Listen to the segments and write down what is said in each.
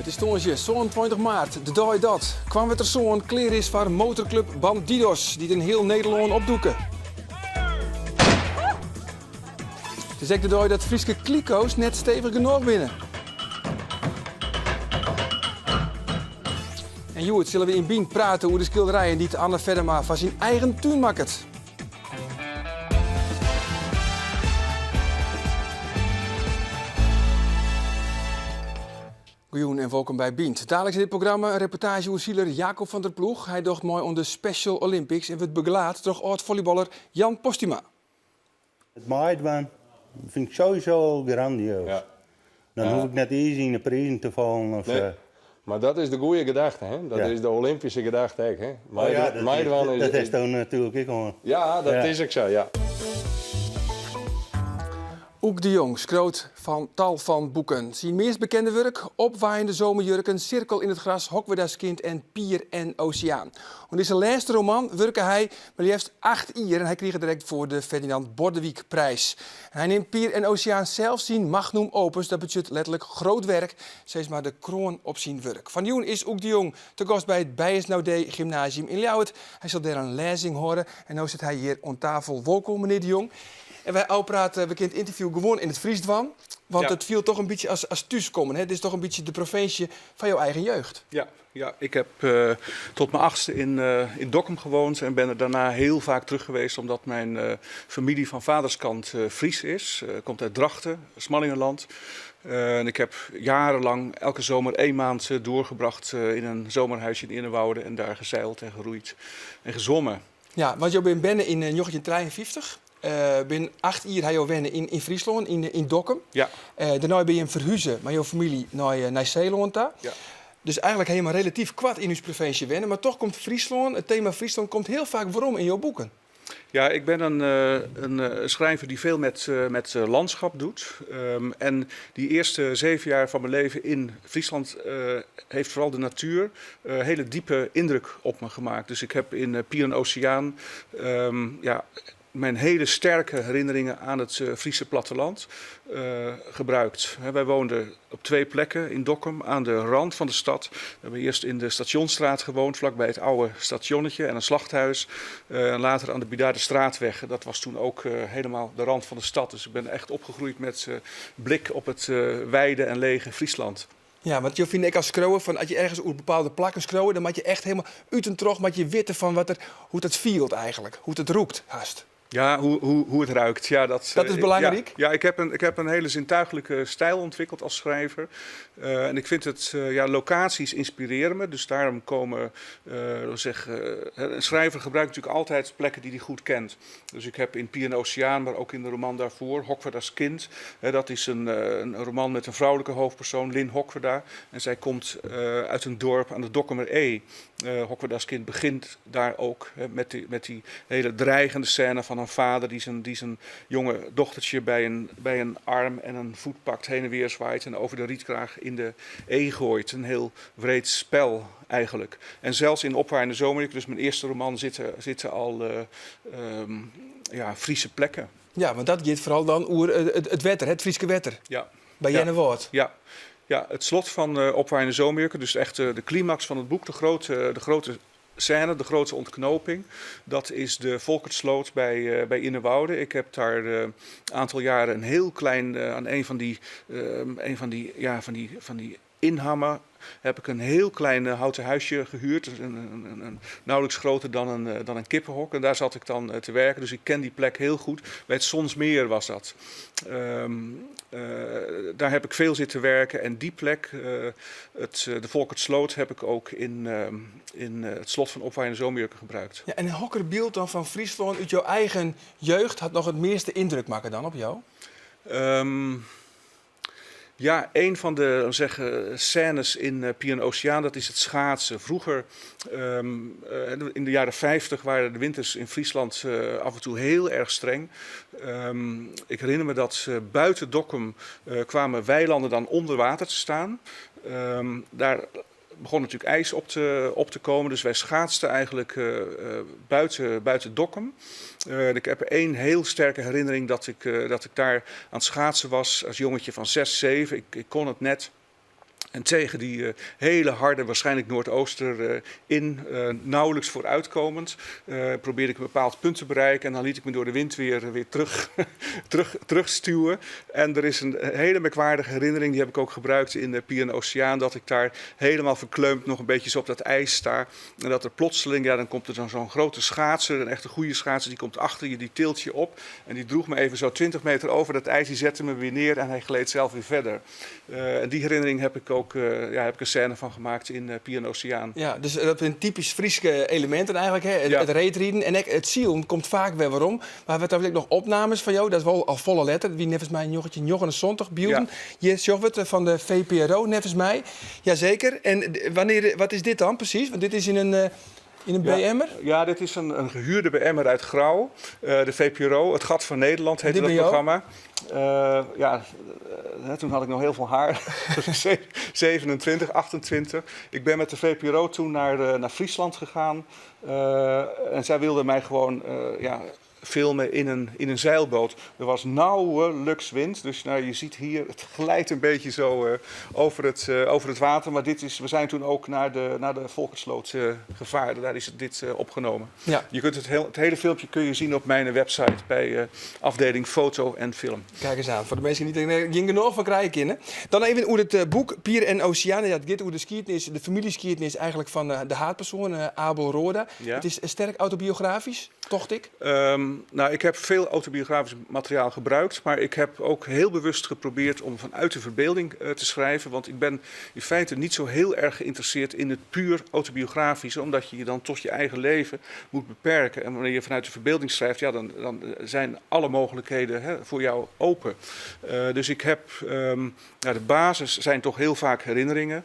It is tongersdei 27 maart, de dei dat Koarnwertersân klear is foar motorklup Bandidos, dy't yn hiel Nederlân opdûke. It is ek de dei dat Fryske kliko's net stevich genôch binne. En hjoed sille we yn Bynt prate oer de skilderijen dy't Anne Feddema foar syn eigen tún makket. Goejûn en wolkom by Bynt. Daliks yn dit programma in reportaazje oer siler Jacob van der Ploeg. Hy docht mei oan de Special Olympics en wurdt begelaat troch âld-volleyballer Jan Posthuma. It meidwaan fyn ik sowieso al grandioos. Ja. Dan hoech ik net iens yn 'e prizen te fallen of Nee, mar dat is de goede gedachte, hè? Dat is de Olympyske gedachte ek, hè? Oh ja, dat, Meidwaan is, dat is natuerlik ek oan. Ja, dat is ek sa, ja. Oek de Jong skriuwt fan tal fan boeken. Syn meast bekende wurk, Opwaaiende zomerjurken, Sirkel in het gras, Hokwerda's kind en Pier en Oceaan. Oan dizze lêste roman wurke hy mar leafst acht jier en hy krige der ek foar de Ferdinand Bordewijkprijs. En hy neamt Pier en Oceaan sels syn magnum opus, dat betsjut letterlik groot werk, sis mar de kroan op syn wurk. Fan jûn is Oek de Jong te gast by it Beyers Naudé Gymnasium yn Ljouwert. Hy sil dêr in lêzing hâlde en no sit hy hjir oan tafel. Wolkom, menear de Jong. En wy ôfprate, we kinne it ynterview gewoan yn it Frysk dwaan, want it fielt toch in bytsje as thúskommen. Hè? Dit is toch in bytsje de provinsje fan jo eigen jeugd. Ja, ja, ik heb tot mijn achtste in, in Dokkum gewoond en ben er daarna heel vaak terug geweest omdat mijn familie van vaderskant Fries is. Komt uit Drachten, Smallingerland. En ik heb jarenlang elke zomer één maand doorgebracht in een zomerhuisje in Eernewoude en daar gezeild en geroeid en gezwommen. Ja, want jo binne berne yn 1953. Binnen acht jier ha jo wenne yn Fryslân, yn Dokkum. Ja. Dêrnei binne jim ferhuze mei jo famylje nei Seelân ta. Ja. Dus eigenlik ha jim mar relatyf koart yn ús provinsje wenne, mar toch komt Fryslân, it tema Fryslân komt hiel faak werom yn jo boeken. Ja, ik ben een schrijver die veel met landschap doet. En die eerste 7 jaar van mijn leven in Friesland heeft vooral de natuur hele diepe indruk op me gemaakt. Dus ik heb in Pier en Oceaan ja, mijn hele sterke herinneringen aan het Friese platteland gebruikt. Wij woonden op twee plekken in Dokkum, aan de rand van de stad. We hebben eerst in de Stationsstraat gewoond, vlakbij het oude stationnetje en een slachthuis. En later aan de Bidaarderstraatweg. Dat was toen ook helemaal de rand van de stad. Dus ik ben echt opgegroeid met blik op het wijde en lege Friesland. Ja, want jo fine ek as skriuwer fan as je ergens oer bepaalde plakken skriuwe, dan moat je echt helemaal út en troch moat je witte fan wat der, hoe't it fielt eigenlik, hoe't it rûkt hast. Ja, hoe het ruikt. Ja, dat, Dat is belangrijk? Ja, ja, ik heb een hele zintuigelijke stijl ontwikkeld als schrijver. En ik vind het, ja, locaties inspireren me. Dus daarom komen, zeg, een schrijver gebruikt natuurlijk altijd plekken die hij goed kent. Dus ik heb in Pier en Oceaan, maar ook in de roman daarvoor, Hokwerda's Kind. Dat is een roman met een vrouwelijke hoofdpersoon, Lin Hokwerda. En zij komt uit een dorp aan de Dokkumer Ee. Hokwerda's Kind begint daar ook met die hele dreigende scène van een vader die zijn jonge dochtertje bij een arm en een voet pakt, heen en weer zwaait en over de rietkraag in de Ee gooit. Een heel wreed spel eigenlijk. En zelfs in Opwaaiende Zomerjurken, dus mijn eerste roman, zitten al ja, Friese plekken. Ja, want dat giet foaral dan oer it wetter, it Fryske wetter. Ja. By Earnewâld. Ja. Ja, het slot van Opwaaiende Zomerjurken, dus echt de climax van het boek, de grote scène, de grote ontknoping. Dat is de Volkertsloot bij Eernewoude. Ik heb daar een aantal jaren een heel klein, aan een van die, ja, van die inhammen heb ik een heel klein houten huisje gehuurd. Een nauwelijks groter dan een kippenhok. En daar zat ik dan te werken. Dus ik ken die plek heel goed. Bij het Sonsmeer was dat. Daar heb ik veel zitten werken. En die plek, de Volkertsloot, heb ik ook in het slot van Opwaaiende Zomerjurken gebruikt. Ja, en hokker byld dan fan Fryslân út jo eigen jeugd hat noch it measte yndruk makke dan op jo? Ja, een van de zeggen, scènes in Pier en Oceaan, dat is het schaatsen. Vroeger, in de jaren 50, waren de winters in Friesland af en toe heel erg streng. Ik herinner me dat buiten Dokkum kwamen weilanden dan onder water te staan. Daar begon natuurlijk ijs op te komen, dus wij schaatsten eigenlijk buiten Dokkum. Ik heb één heel sterke herinnering dat ik daar aan het schaatsen was als jongetje van 6, 7. Ik kon het net. En tegen die hele harde, waarschijnlijk noordooster in, nauwelijks vooruitkomend, probeerde ik een bepaald punt te bereiken. En dan liet ik me door de wind weer terugstuwen. En er is een hele merkwaardige herinnering, die heb ik ook gebruikt in de Pier en Oceaan, dat ik daar helemaal verkleumd nog een beetje zo op dat ijs sta. En dat er plotseling, ja, dan komt er dan zo'n grote schaatser, een echte goede schaatser, die komt achter je, die tilt je op. En die droeg me even zo 20 meter over dat ijs, die zette me weer neer en hij gleed zelf weer verder. En die herinnering heb ik ook, ja, heb ik een scène van gemaakt in Pier en Oceaan. Ja, dus dat zijn typisch Fryske elementen eigenlijk. Hè? Het, Ja. het reedriden en ek it silen komt faak wer werom. Mar we ha noch opnames fan jo, dat is wol al folle letter. Wie neffens my 1979 bylden. Hjir sjogge we it fan de VPRO, neffens my. Jazeker. En wannear, wat is dit dan precies? Want dit is yn in BM'er? Ja, dit is een gehuurde BM'er uit Grou. De VPRO, Het Gat van Nederland heette Dit dat ben jou? programma. Ja, toen had ik nog heel veel haar. 27, 28. Ik ben met de VPRO toen naar Friesland gegaan. En zij wilden mij gewoon ja, filmen in een zeilboot. Er was nauwelijks wind, dus nou, je ziet hier, het glijdt een beetje zo over het water. Maar we zijn toen ook naar de Volkertsloot gevaren. Daar is dit opgenomen. Het hele filmpje kun je zien op mijn website bij afdeling foto en film. Kijk eens aan, foar de minsken dy't der gjin genôch fan krije kinne. Dan even oer it boek Pier en Oceaan. Ja, it giet oer de skiednis, de famyljeskiednis eigenlijk fan de haadpersoan, Abel Roorda. It is sterk autobiografysk, tocht ik. Nou, ik heb veel autobiografisch materiaal gebruikt, maar ik heb ook heel bewust geprobeerd om vanuit de verbeelding te schrijven. Want ik ben in feite niet zo heel erg geïnteresseerd in het puur autobiografische, omdat je je dan tot je eigen leven moet beperken. En wanneer je vanuit de verbeelding schrijft, ja, dan zijn alle mogelijkheden, hè, voor jou open. Dus ik heb, nou, de basis zijn toch heel vaak herinneringen,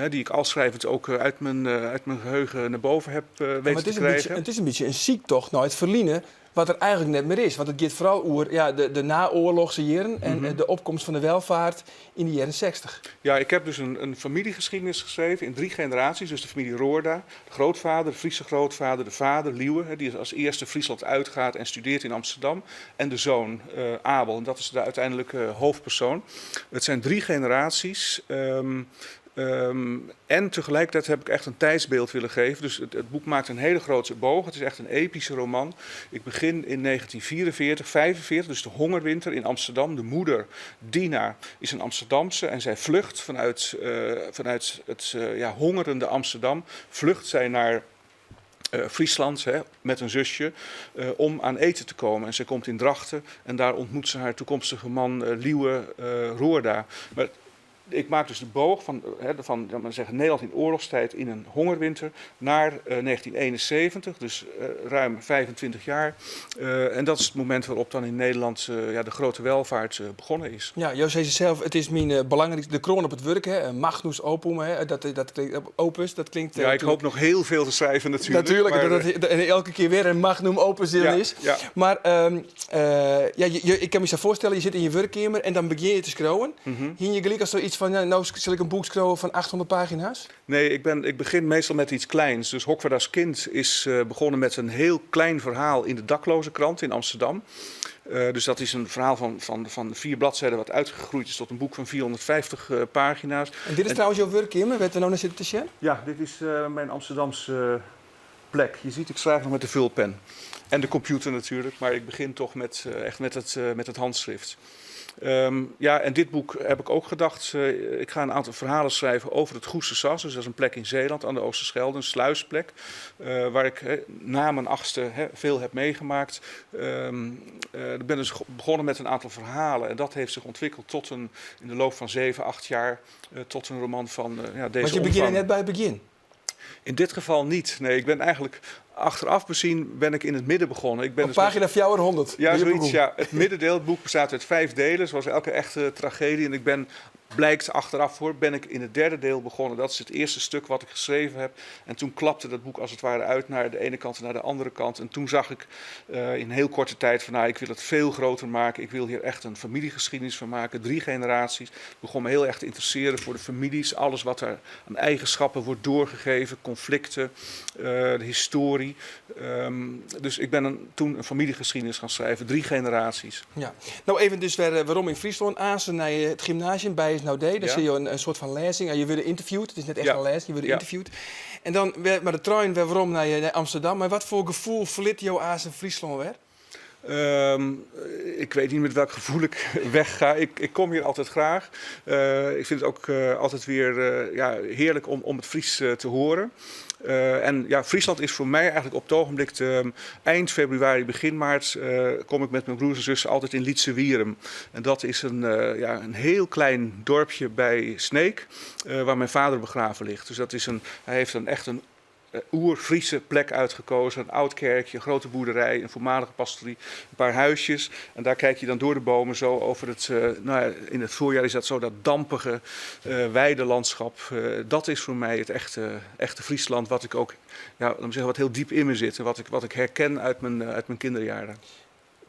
die ik al schrijvend ook uit mijn geheugen naar boven heb Maar weten het te is, een krijgen. beetje, het is een beetje in syktocht nei it ferline, wat der eigentlik net mear is. Want it giet foaral oer, ja, de naoarlochske jierren en de opkomst fan de welfeart yn de jierren 60. Ja, ik heb dus een familiegeschiedenis geschreven in drie generaties. Dus de familie Roorda, de grootvader, de Friese grootvader, de vader, Lieuwe, hè, die als eerste Friesland uitgaat en studeert in Amsterdam. En de zoon, Abel, en dat is de uiteindelijke hoofdpersoon. Het zijn drie generaties. En tegelijkertijd heb ik echt een tijdsbeeld willen geven. Dus het boek maakt een hele grote boog. Het is echt een epische roman. Ik begin in 1944, 45, dus de hongerwinter in Amsterdam. De moeder, Dina, is een Amsterdamse en zij vlucht vanuit het ja, hongerende Amsterdam. Vlucht zij naar Friesland, hè, met een zusje om aan eten te komen. En zij komt in Drachten en daar ontmoet ze haar toekomstige man Lieuwe Roorda. Maar ik maak dus de boog van, hè, van, laat maar zeggen, Nederland in oorlogstijd in een hongerwinter naar 1971, dus ruim 25 jaar. En dat is het moment waarop dan in Nederland ja, de grote welvaart begonnen is. Ja, Jo sizze sels, it is myn belangrykste, de kroan op it wurk, hè, magnus opum, hè, dat klinkt, opus, dat klinkt... Ja, ik hoop nog heel veel te schrijven natuurlijk. Natuurlijk, maar, dat het en elke keer wer in magnum opus is. Mar ja, ik kin my sa foarstelle, je sit yn je wurkkeamer en dan begjinne je te skriuwen. Hiene je gelyk al sokyts fan, ja, no sil ik in boek skriuwe fan 800 pagina's? Nee, ik begin meestal met iets kleins. Dus Hokwerda's Kind is begonnen met een heel klein verhaal in de Daklozenkrant in Amsterdam. Dus dat is een verhaal van 4 bladzijden wat uitgegroeid is tot een boek van 450 pagina's. En dit is trouwens jo wurkkeamer, wêr't we no nei sitte te sjen? Ja, dit is mijn Amsterdamse plek. Je ziet, ik schrijf nog met de vulpen. En de computer natuurlijk, maar ik begin toch echt met het handschrift. Ja, en dit boek heb ik ook gedacht, ik ga een aantal verhalen schrijven over het Goese Sas. Dus dat is een plek in Zeeland aan de Oosterschelde, een sluisplek, waar ik na mijn achtste, hè, veel heb meegemaakt. Ik ben dus begonnen met een aantal verhalen en dat heeft zich ontwikkeld in de loop van 7, 8 jaar tot een roman van ja, deze Want je begint omvang. net by it begjin. In dit geval niet. Nee, ik ben eigenlijk achteraf bezien ben ik in het midden begonnen. Ik ben Op dus met- pagina 400. Ja, Ben je zoiets. begonnen. Ja. Het middendeel, het boek bestaat uit 5 delen, zoals elke echte tragedie. En ik ben, blijkt achteraf hoor, ben ik in het derde deel begonnen. Dat is het eerste stuk wat ik geschreven heb. En toen klapte dat boek als het ware uit naar de ene kant en naar de andere kant. En toen zag ik in heel korte tijd van, nou, ik wil het veel groter maken. Ik wil hier echt een familiegeschiedenis van maken. 3 generaties. Ik begon me heel erg te interesseren voor de families. Alles wat er aan eigenschappen wordt doorgegeven. Conflicten, de historie. Dus ik ben toen een familiegeschiedenis gaan schrijven. 3 generaties. Ja. No, even dus wer werom yn Fryslân. Aanst nei it gymnasium by Beyers Naudé. Dêr sille jo in soart fan lêzing, je wurde ynterviewd, it is net echt in lêzing, je wurde ynterviewd. En dan wer mei de trein wer werom nei Amsterdam. Mei wat foar gefoel ferlitte jo aansen Fryslân wer? Ik weet niet met welk gevoel ik wegga. Ik kom hier altijd graag. Ik vind het ook altijd weer ja, heerlijk om het Fries te horen. En ja, Friesland is voor mij eigenlijk op het ogenblik eind februari, begin maart kom ik met mijn broers en zussen altijd in Lytsewierrum. En dat is ja, een heel klein dorpje bij Sneek, waar mijn vader begraven ligt. Dus hij heeft echt een oer-Friese plek uitgekozen. Een oud kerkje, een grote boerderij, een voormalige pastorie, een paar huisjes. En daar kijk je dan door de bomen zo over het, nou ja, in het voorjaar is dat zo dat dampige weidelandschap. Dat is voor mij het echte Friesland, wat ik ook, ja, laat me zeggen, wat heel diep in me zit en wat ik herken uit mijn kinderjaren.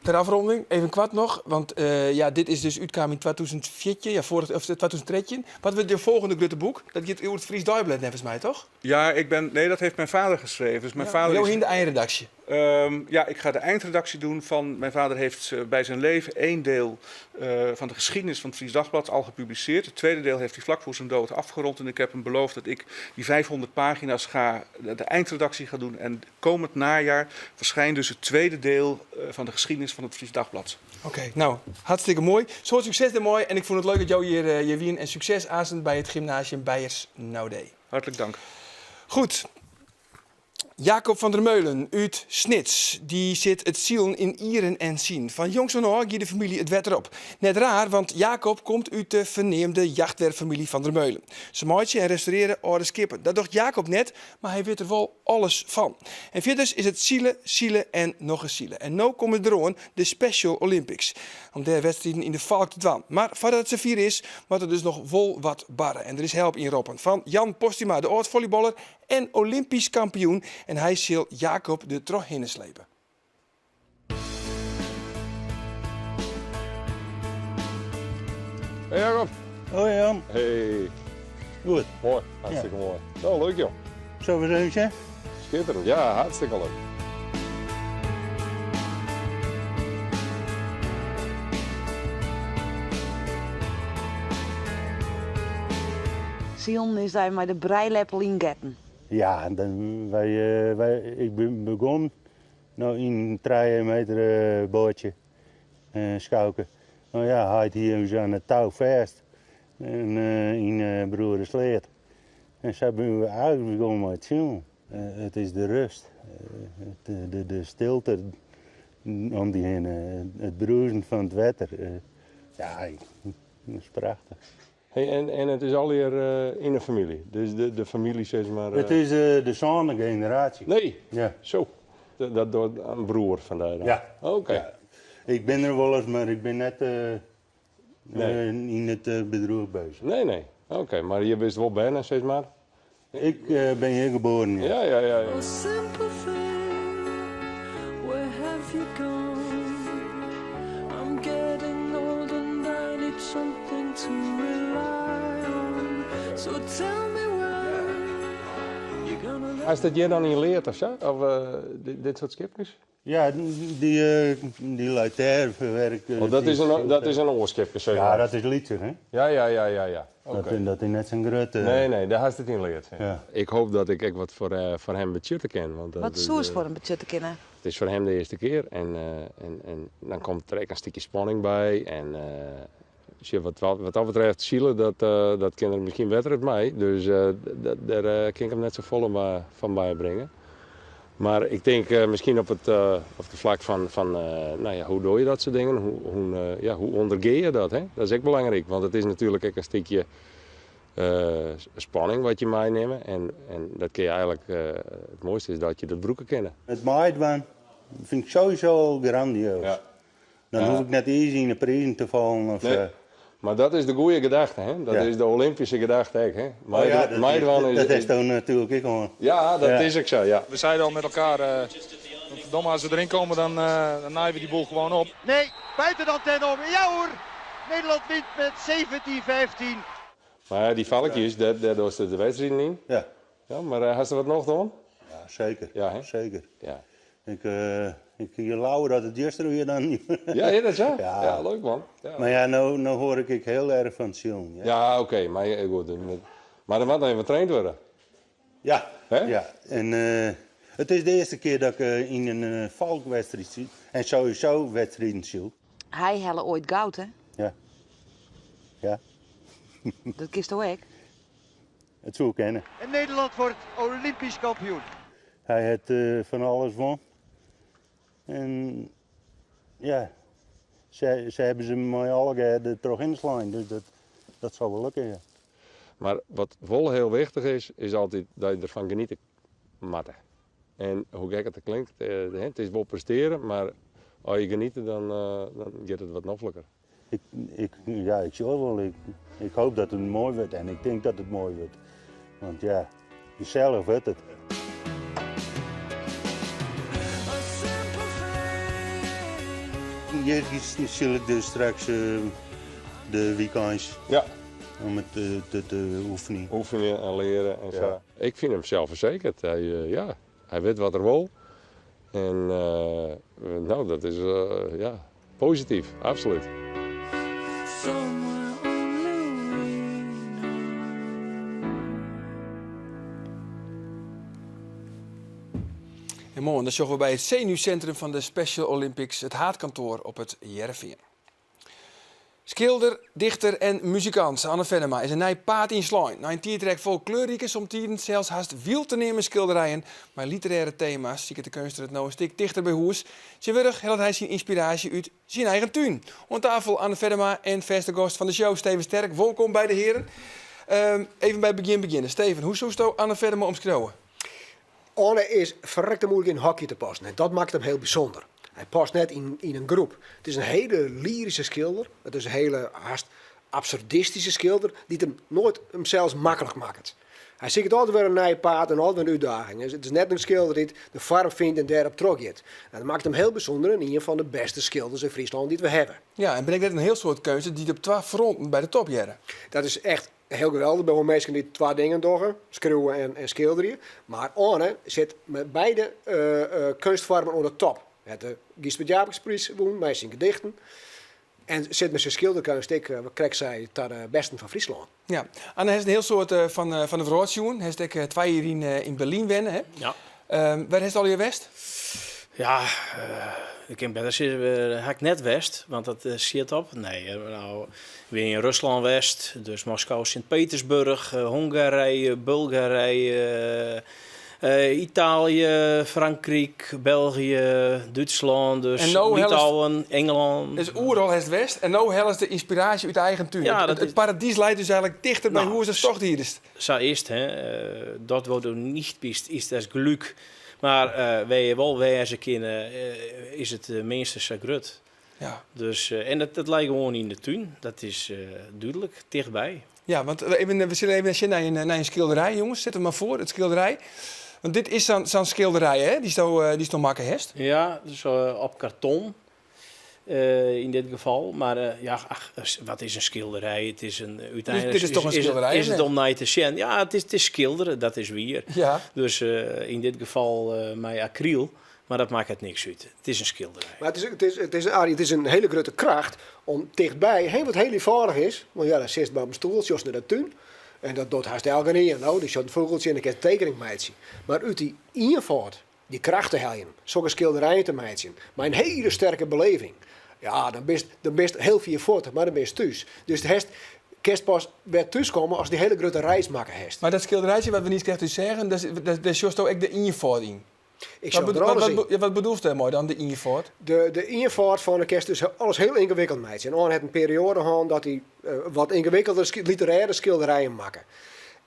Ter afronding, even koart noch, want ja, dit is dus útkaam yn 2014, ja, foarich, of 2013. Wat wurdt jo folgjende grutte boek? Dat giet oer it Fries Deiblêd, neffens my, toch? Ja, nee, dat heeft mijn vader geschreven. Dus mijn vader Jo is yn de einredaksje? Ja, ik ga de eindredactie doen van... Mijn vader heeft bij zijn leven één deel van de geschiedenis van het Fries Dagblad al gepubliceerd. Het tweede deel heeft hij vlak voor zijn dood afgerond. En ik heb hem beloofd dat ik die 500 pagina's de eindredactie ga doen. En komend najaar verschijnt dus het tweede deel van de geschiedenis van het Fries Dagblad. Oké, nou, hartstikke moai. Soad sukses dermei. En ik fûn it leuk dat jo hjir wienen. En sukses aansen by it gymnasium Beyers Naudé. Hartelijk dank. Goed. Jacob van der Meulen út Snits, dy sit it silen yn ieren en sinen. Fan jongs oan ôf gie de famylje it wetter op. Net raar, want Jacob komt út de ferneamde jachtwerffamylje Van der Meulen. Se meitsje en restaurearje âlde skippen. Dat docht Jacob net, mar hy wit der wol alles fan. En fierders is it sile, sile en nochris sile. En no komme deroan de Special Olympics. Om dêr wedstriden yn de Valk te dwaan. Mar foardat it safier is, moat der dus noch wol wat barre. En der is help ynroppen fan Jan Posthuma, de âld-volleyballer en Olympysk kampioen. En hy sil Jacob der trochhinne slepe. Hey Jacob. Hoi Jan. Hey. Goed. Moai, hartstikke moai. Nou, leuk joh. Zullen we eens even Schitterend, ja, hartstikke leuk. Silen is dêr mei de brijleppel yn getten. Ja, dan, wy, wy, ik bin begûn no yn in 3 meter boatsje, skouke. No ja, heit hie ús oan it tou fêst en yn Broeresleat. En sa binne we eigentlik begûn mei it silen. It is de rêst, de stilte om dy hinne, it brûzen fan it wetter. Ja, dat is prachtich. Hey, en it is allegear yn de famylje? Dus de famylje sis mar... It is de sânde generaasje. Nee? Ja. Zo. Dat docht in broer fan dy dan? Ja. Oké. Ja. Ik bin der wolris, mar ik bin net Nee. yn it bedriuw beuzich. Nee, nee. Oké, mar je bist wol berne, sis mar? Ik bin hjir geboren, ja. Ja. Oh, simple thing, where have you gone? I'm getting old and I need something to rely on. So tell me when you're gonna let Is dat hjir dan yn leard of sa? Of dit soart skipkes? Ja, dy leit dêr ferwerkt. Oh, dat is in oar skipke, sis Ja, mar. dat is lytser, hè? Ja. Oké. Dat is net sa'n grutte. Nee, nee, dêr hast it yn leard. Ja. Ik hoopje dat ik ek wat foar him betsjutte kin. Want dat Wat is, soest foar him betsjutte kinne? It is foar him de earste kear en dan komt der ek in stikje spanning by. En sjoch, wat dat betreft, sile, dat kin er miskien better as my. Dus dêr kin ik him net safolle fan bybringe. Mar ik tink miskien op it flak fan nou ja, hoe doch je dat soart dingen? Hoe ûndergeane je dat? Hè? Dat is ek belangryk, want it is natuerlik ek in stikje spanning wat je meinimme. En dat kin je eigentlik, it moaiste is dat je dat brûke kinne. It meidwaan fyn ik sowieso grandioas. Dan hoech ik net iens yn de prizen te fallen. Of, Nee. Mar dat is de goede gedachte, hè? Dat is de Olympische gedachte ek, hè? Oh ja, Meidwaan is dat is dan natuerlik ek al. Ja, dat is ek sa, ja. We zeiden al met elkaar, verdomme, als we erin komen, dan naaien we die boel gewoon op. Nee, buiten de antenne om. Ja hoor, Nederland wint met 17-15. Maar die valkjes, daar doe ze de wedstrijd in. Ja, maar hast der wat noch dan? Ja, zeker. Ja, hè? Zeker. Ja. Ik Ik hie leaver dat it juster wie dan. Ja, is dat sa? Ja. Ja, leuk man. Ja. Mar ja, no, no hoor ik ek hiel erch fan it silen. Ja, ja oké, mar goed. Mar der moat noch even traind wurde. Ja, Hè? ja. En it is de earste kear dat ik yn in valkwedstriid syl. En sowieso wedstriden syl. Hy helle oait goud, hè? Ja. Ja. Dat kinsto ek? It soe kinne. En Nederland wordt Olympisch kampioen. Hy hat fan alles wûn. En ja, se, se hawwe se mei allegear der trochhinne slein. Dus dat, dat sil wol lukke, ja. Mar wat wol hiel wichtich is, is altyd dat je derfan geniete moatte. En hoe gek it ek klinkt, it is wol prestearje, mar as je geniete dan, dan giet it wat nofliker. Ik, ik, ja, ik sjoch wol. Ik, ik hoop dat it moai wurdt en ik tink dat it moai wurdt. Want ja, gesellich wurdt it. Hjir syl ik dus straks de wykeins Ja. om it te, te oefenjen. Oefenje en learen en sa. Ik fyn him selsfersekerd. Hy, ja, hy wit wat er wol. En no, dat is ja, posityf, absolút. Somewhere only we know. En moarn dan sjogge we by it senuwsintrum fan de Special Olympics, it haadkantoar op It Hearrenfean. Skilder, dichter en muzikant Anne Fennema is in nij paad ynslein. Nei in tiidrek fol kleurrike, somtiden sels hast wyld te neamen skilderijen mei literêre tema's, siket de keunstner it no in stik tichter by hûs. Tsjintwurdich hellet hy syn ynspiraasje út syn eigen tún. Oan tafel Anne Fennema en fêste gast fan de show Steven Sterk. Wolkom beide hearen. Even by it begjin begjinne. Steven, hoe soesto Anne Fennema omskriuwe? Anne is ferrekte moeilik yn in hokje te passen en dat makket him hiel bysûnder. Hy past net yn in groep. It is in hiele lyryske skilder, it is in hiele hast absurdistyske skilder dy't him noait himsels maklik makket. Hy siket altyd wer in nij paad en altyd wer in útdaging. It is net in skilder dy't de foarm fynt en dêrop trochgiet. En dat makket him hiel bysûnder en ien fan de bêste skilders yn Fryslân dy't we hawwe. Ja, en binne ek net in hiel soad keunstners dy't op twa fronten by de top hearre. Dat is echt Hiel geweldich by wol minsken dy't twa dingen dogge, skriuwe en skilderje. Mar Anne sit mei beide keunstfoarmen oan de top. Hy hat de Gysbert Japicxpriis wûn mei syn gedichten. En sit mei syn skilderkeunst ek, wat ik krekt sei, ta de bêsten fan Fryslân. Ja, Anne, hast in hiel soad fan de wrâld sjoen. Hast ek twa jier yn Berlyn wenne, hè? Ja. Wêr hast allegear west? Ja, ik kin better sizze, wêr ha ik net west, want dat sjit op. Nee, no, ik bin yn Ruslân west, dus Moskou, Sint-Petersburg, Hongarije, Bulgarije, Italië, Frankryk, België, Dútslân, dus Litouwen, Ingelân. Dus oeral hast west en no hellest de ynspiraasje út eigen tún. Ja, dat It paradys leit dus eigenlik tichter by hûs as tocht hiest. Sa is it, hè. Dort wo du nicht bist, ist das Glück. Mar wêr je wol wêze kinne, is it minstens sa grut. Ja. Dus, en dat leit gewoan yn de tún. Dat is dúdlik, tichtby. Ja, want even, we sille even sjen nei in skilderij, jonges. Set him mar foar, it skilderij. Want dit is sa'n skilderij, hè, dy'tsto makke hast? Ja, dus op karton. Yn dit gefal. Mar ja, ach, wat is in skilderij? It is in, úteinlik Dit is toch in skilderij? Is it om nei te sjen. Ja, it is skildere, dat is wier. Ja. Dus yn dit gefal mei akryl, mar dat makket niks út. It is in skilderij. Mar it is in hiele grutte kracht om tichtby, hè, wat hiel ienfâldich is, want ja, dan sitst op in stoel, sjochst nei de tún en dat docht hast elkenien. No, dy sjocht in fûgeltsje en dan kinst in tekening meitsje. Mar út dy ienfâld dy kracht te heljen, sokke skilderijen te meitsjen, mei in hiele sterke beleving, ja, dan bist hiel fier fuort, mar dan bist thús. Dus hast, kinst pas wer thús komme ast dy hiele grutte reis makke hast. Mar dat skilderijtsje wat we niiskrekt dus seagen, dêr sjochsto ek de ienfâld yn. Ik sjoch der alles yn. Wat bedoelst dêrmei dan, de ienfâld? De ienfâld fan, dan kinst dus alles hiel yngewikkeld meitsje. En Anne hat in perioade hân dat hy wat yngewikkelder literêre skilderijen makke.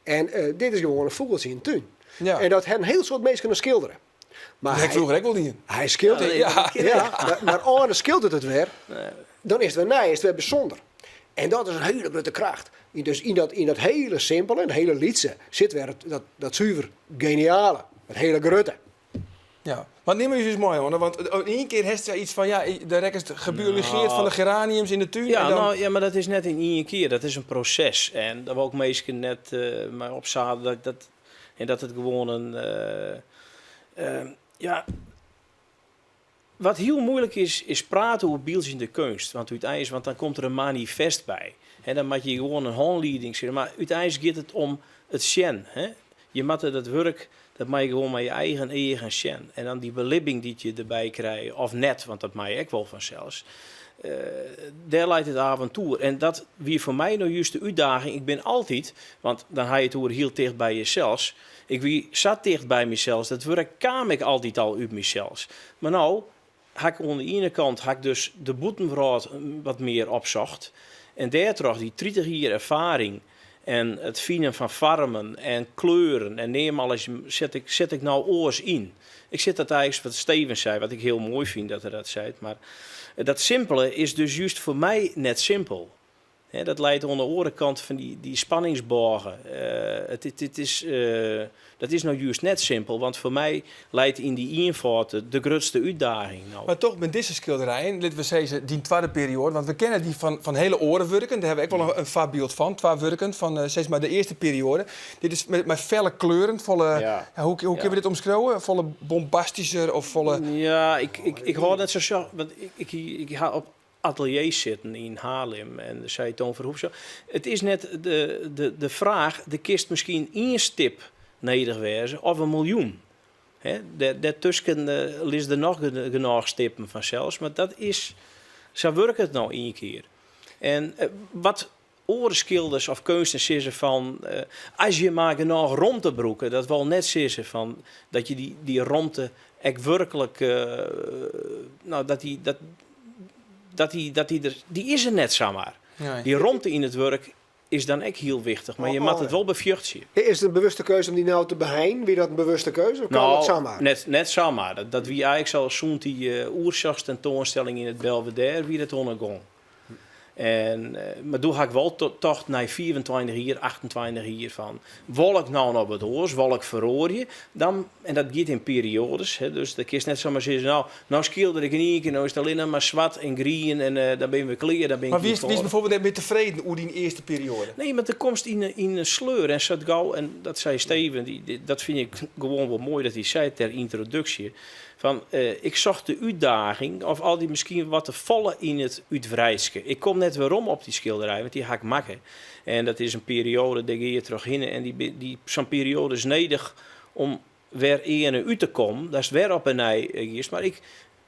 En dit is gewoan in fûgeltsje yn de tún. Ja. En dat ha in hiel soad minsken al skildere. Maar dat ha ik froeger ek wol dien. Hy skildert, ja, ja, mar Anne skildert it wer, dan is it wer nij, is it wer bysûnder. En dat is in hiele grutte kracht. Dus yn dat hiele simpele en hiele lytse sit wer dat suver geniale, dat hiele grutte. Ja, want nim ús ris mei, Anne, want yn ien kear hast sa iets fan, ja, dêr rekkest gebiologeerd fan de geraniums yn de tún. Ja, en dan... no, ja, mar dat is net yn ien kear, dat is in proses. En dêr wol ik minsken net mei opsadelen dat, dat, en dat it gewoan in, ja. Wat hiel muoilik is, is prate oer byldzjende keunst. Want úteinlik, want dan komt der in manifest by. Hè, dan moatte je gewoan in hânlieding skriuwe. Mar úteinlik giet it om it sjen. Hè. Je moatte dat wurk, dat moatte je gewoan mei je eigen eagen sjen. En dan dy belibbing dy't je derby krije, of net, want dat mei ek wol fansels. Dêr leit it aventoer. En dat wie foar my no just de útdaging. Ik bin altyd, want dan ha je it oer hiel ticht by jesels. Ik wie sa ticht by mysels, dat wurk kaam ek altyd al út mysels. Mar no ha ik oan de iene kant ha ik dus de bûtenwrâld wat mear opsocht en dêrtroch dy 30 jier erfaring en it finen fan foarmen en kleuren en neam alles set ik, set ik no oars yn. Ik sit dat eigentlik wat Steven sei, wat ik hiel moai fyn dat er dat seit, mar dat simpele is dus just foar my net simpel. Dat leit oan de oare kant fan dy spanningsbôge. It is, dat is no just net simpel, want foar my leit yn dy ienfâld de grutste útdaging no. Mar toch binne dizze skilderijen, litte we sizze, dyn twadde perioade, want we kenne dy fan hiele oare wurken, dêr hawwe we ek wol in foarbyld fan, twa wurken fan sis mar de earste perioade. Dit is mei felle kleuren, folle, hoe kinne we dit omskriuwe? Folle bombastischer of folle. Ja, ik hâld net sa, want ik ha op atelier sitten yn Haarlim en sei Toon Verhoef zo. It is net de fraach, der kinst miskien ien stip nedich wêze of in miljoen. Hè, dêrtusken lizze der noch genôch stippen fansels, mar dat is, sa wurket it no ien kear. En wat oare skilders of keunstners sizze fan as je mar genôch romte brûke, dat wol net sizze fan dat je dy romte ek wurklik, no, dat dy, dat, dat dy, dat dy der, dy is der net samar. Nee. Dy romte yn it wurk is dan ek hiel wichtich, mar je moatte it wol befjochtsje. Is it in bewuste keuze om dy no te beheinen? Wie dat in bewuste keuze of kaam dat samar? Net samar. Dat wie eigentlik al sûnt dy oersjochstentoanstelling yn it Belvédère wie dat oan 'e gong. En, mar doe ha ik wol tocht nei 25 jier, 28 jier fan wol ik no noch wat oars, wol ik feroarje? Dan, en dat giet yn perioades, hè, dus dan kinst net samar sizze, no, no skilder ik yn ien kear, no is it allinnich mar swart en grien en dan binne we klear, dan bin ik Mar wiest bijvoorbeeld net mear tefreden oer dyn earste perioade? Nee, want dan komst yn in sleur en sa't gau, en dat sei Steven, dy, dat fyn ik gewoan wol moai dat hy sei ter yntroduksje, Fan, ik socht de útdaging of altyd miskien wat te folle yn it útwreidske. Ik kom net werom op dy skilderij, want dy ha ik makke. En dat is in perioade, dêr gean je trochhinne en dy, dy, sa'n perioade is nedich om wer earne út te kommen, datst wer op 'e nij giest. Mar ik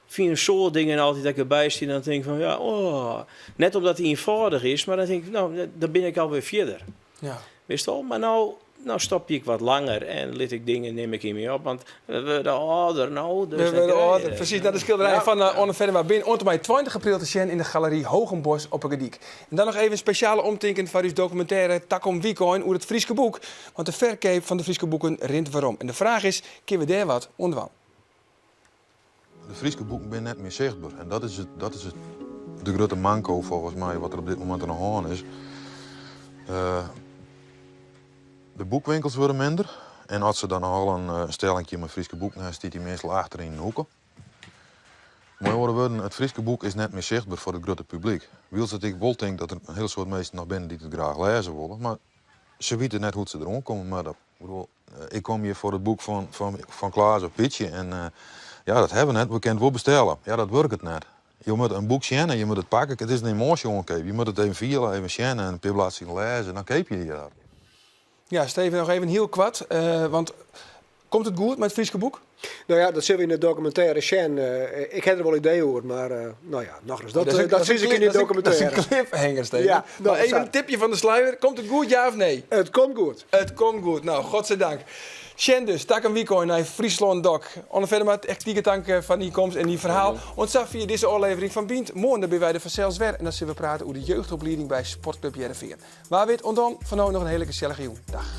fyn in soad dingen altyd dat ik derby stean en dan tink ik fan ja, oh. Net omdat it ienfâldich is, mar dan tink ik, no, dan bin ik alwer fierder. Ja. Witst wol, mar no, no stopje ik wat langer en lit ik dingen, nim ik yn my op, want we wurde âlder no. Dus we wurde âlder, presys. No, de skilderij fan uh, Onne Fennema binne oant en mei 20 april te sjen yn de Galerie Hoogenbosch op 'e Gordyk. En dan noch even spesjale omtinken foar ús dokumintêre Takom Wykein oer it Fryske boek. Want de ferkeap fan de Fryske boeken rint werom. En de fraach is, kinne we dêr wat oan dwaan? De Fryske boeken binne net mear sichtber en dat is, it, dat is it, de grutte manko folgens my wat der op dit momint oan de hân is. Uh, de boekwinkels wurde minder en as se dan al in uh, stellingje mei Fryske boeken ha, stiet dy meastal achter yn in hoeke. Mei oare wurden, it Fryske boek is net mear sichtber foar it grutte publyk. Wylst ik wol tink dat der in hiel soad minsken noch binne dy't it graach lêze wolle, mar se witte net hoe't se deroan komme moatte. Ik bedoel, ik kom hjir foar it boek fan, fan, fan Klaas of Pietsje en uh, ja, dat hawwe we net, we kinne it wol bestelle. Ja, dat wurket net. Je moatte in boek sjen en je moatte it pakke. It is in emoasje oankeap. Je moatte it even fiele, even sjen en in pear bladsiden lêze en dan keapje je dat. Ja, Steven, noch even hiel koart, uh, want komt it goed mei it Fryske boek? No ja, dat sille we yn de dokumintêre sjen. Uh, ik ha der wol idee oer, mar uh, no ja, nochris, dat, dat, dat sis ik yn de dokumintêre. Dat is in cliffhanger, Steven. Ja, maar even een tipje van de sluier. Komt it goed, ja of nee? It komt goed. It komt goed. No, godzijdank. Sjen dus, takom wykein nei Fryslân Dok. Onne Fennema, echt tige tank foar dyn komst en dyn ferhaal. Oant safier dizze ôflevering fan Bynt. Moarn dan binne wy der fansels wer en dan sille we prate oer de jeugdoplieding by Sportclub Hearrenfean. Wa wit, oant dan, foar no noch in hiele gesellige jûn. Dag.